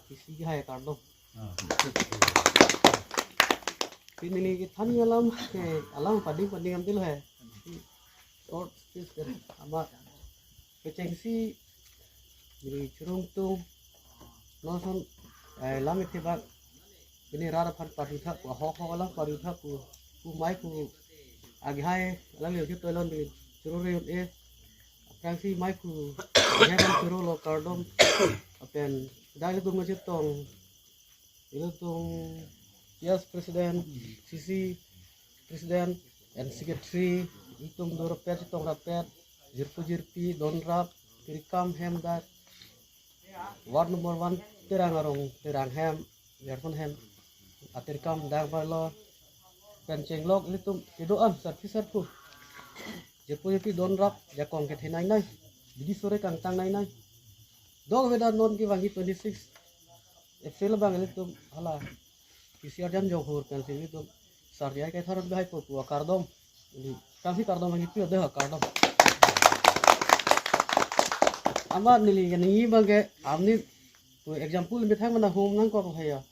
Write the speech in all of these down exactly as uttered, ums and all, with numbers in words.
Isi hai kardom. Pini neli kethan alam ke alam pading pading amtil hai. Short speech ke ama kechengsi neli churung tung noson, eh, lam ithibak pini rat aphan parutha pu, ahok hok alam parutha pu, pu mai pu aghai alam yo chut toilon di churu re e. Aphrangsi mai pu aghai ban churu lo kardom. Lapen dak ilitum kachetong, ilitum P S President, C C President and Secretary, ilitum dorapet chetong rapet, jirpo jirpi, donrap, tirikam hem dak, ward number one Terang arong, Terang hem, Gerson hem, atirikam dak barlo, pen chenglok ilitum kedo-an sarpi sarpo, jirpo jirpi donrap, jakong kethenei nei, bidi sore kangtang nei nei. Dok veda non kevangji twenty six April abang ilitum hala P C R jan jonghur pensi ilitum sarjai kaitharan bahai popu akardom. Ili kangsi kardom lagi pio deh kardom. Ama neli kaningje abang ke amni pu example methang mana home nangkok haya.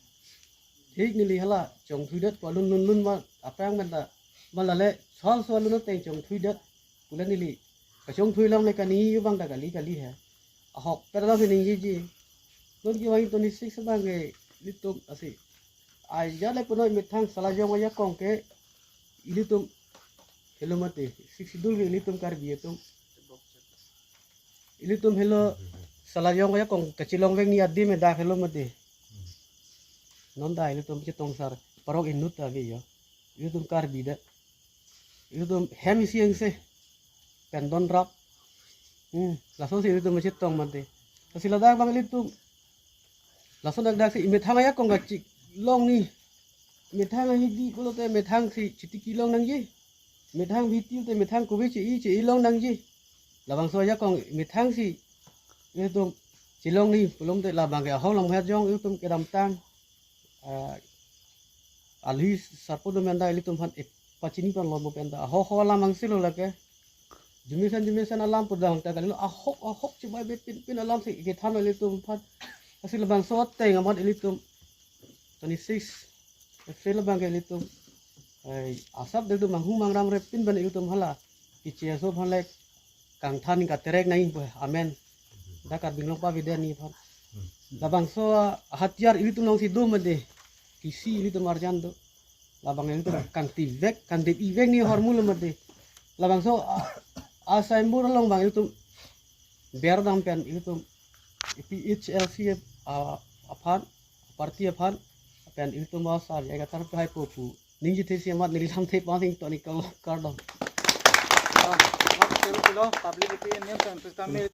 Thik neli hala chongthuidet ko lun lun lun ma apang menta malale sol sol lun teng chongthuidet. Pula neli kachongthui lang le kaningje abang ta kali kali he. Ahok per la ningjeji. Non kevangji twenty six abang ke ilitum asi. Ai jale punoi methang salajong ajakong ke ilitum helo mati. Sixth Schedule ke ilitum Karbi atum. Ilitum helo salajong ajakong kachelong vek ni adim me dak helo mati. Non ta ilitum chetong sar parok inut ta ave yo. Ilitum Karbi dak. Ilitum hem isi angse. Pen donrap. Hmm, laso si ilitum chetong mati. Lasi ladak abang ilitum. Laso dak dak si methang ajakong kachelong ni. Methang ahidi pulote methang si chitiki long nangji. Methang bhitil te methang kove che-i che-i long nangji. Labangso ajakong methang si ilitum chelong ni pulote labang ke ahok lang jong ilitum kedamtang, ah, alhi sarpo do menta ilitum aphan epachini ponlo mo penta ahok ahok alam angse lo lake. Jumesen jumesen alam pudang ta kalilo ahok ahok chibai be pin pin alam si kethan ilitum aphan. Lasi labangso ateng amat ilitum twenty six April abang ke ilitum, eh, asap ilitum manghu mangram rep pin ban ilitum hala kichi aso aphan lek kangthan katerek nai pu amen. Dak Karbi Anglong paveda ni aphan. Labangso hatiar ilitum along si do mati. Kisi ilitum arjan do. Labang ilitum kangti vek, kangti ivek ni hormu lo mati. Labangso a, a signboard along abang ilitum berdam pen ilitum P H L C, ah, aphan, party aphan, pen ilitum ba sar ya katar hai popu. Ningje thesi amat neli lamthe pang sing to ni kardom. Ah, mat kelo kelo, public opinion pen, pen,